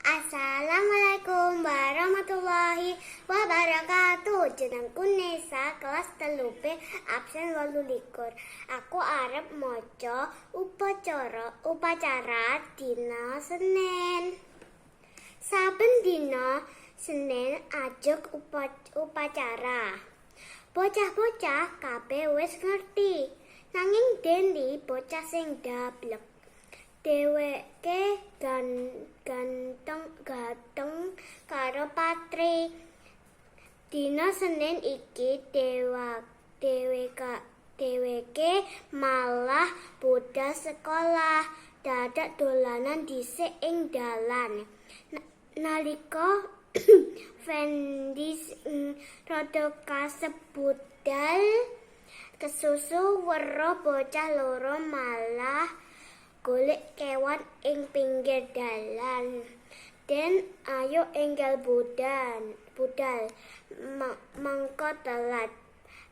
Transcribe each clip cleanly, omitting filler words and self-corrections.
Assalamualaikum warahmatullahi wabarakatuh. Jenengku Nesa, kelas 3B, absen 28. Aku arep maca upacara dina Senin. Saben dina Senin ajeg upacara. Bocah-bocah kabeh wis ngerti. Nanging Deni bocah sing dablek. Dheweke ganteng karo Patri. Dina Senin iki dheweke malah budal sekolah, dadak dolanan dhisik ing dalan. Nalika Fendi sing rada kasep budal kesusu, weruh bocah loro malah golek kewan ing pinggir dalan. "Den, ayo enggal budal, mengko telat,"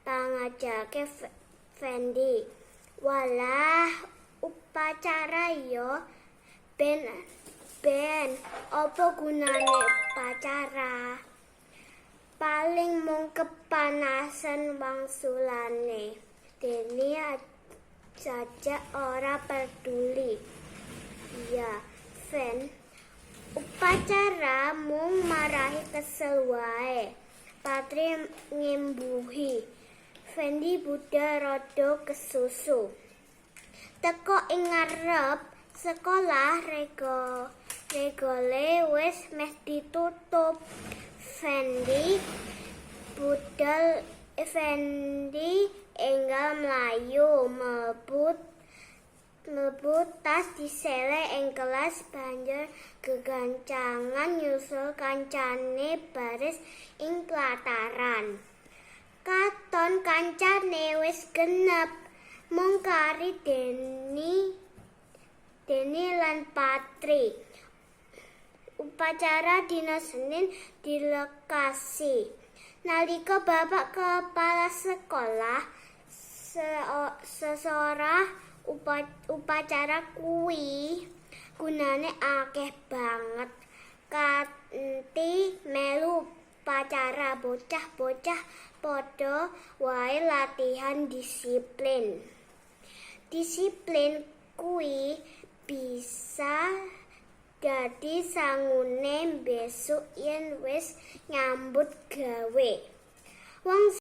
pangajake Fendi. "Walah, upacara yo ben ben, apa gunane upacara? Paling mung kepanasan," wangsulane. Deni jajak ora peduli. "Iya, Fen, upacara mung marahi kesel wae," Patri ngimbuhi. Fendi budal rada kesusu. Teka ing ngarep sekolah, regole wis meh ditutup. Fendi enggal mlayu mlebu, tas diseleh ing kelas, banjur gegancangan nyusul kancane baris ing plataran. Katon kancane wis genep, mung kari Deni lan Patri. Upacara dina Senin dilekasi. Nalika bapak kepala sekolah sesorah, "Upacara kuwi gunane akeh banget. Kanthi melu upacara, bocah-bocah padha wae latihan disiplin. Disiplin kuwi bisa dadi sangune mbesuk yen wis nyambut gawe." Wong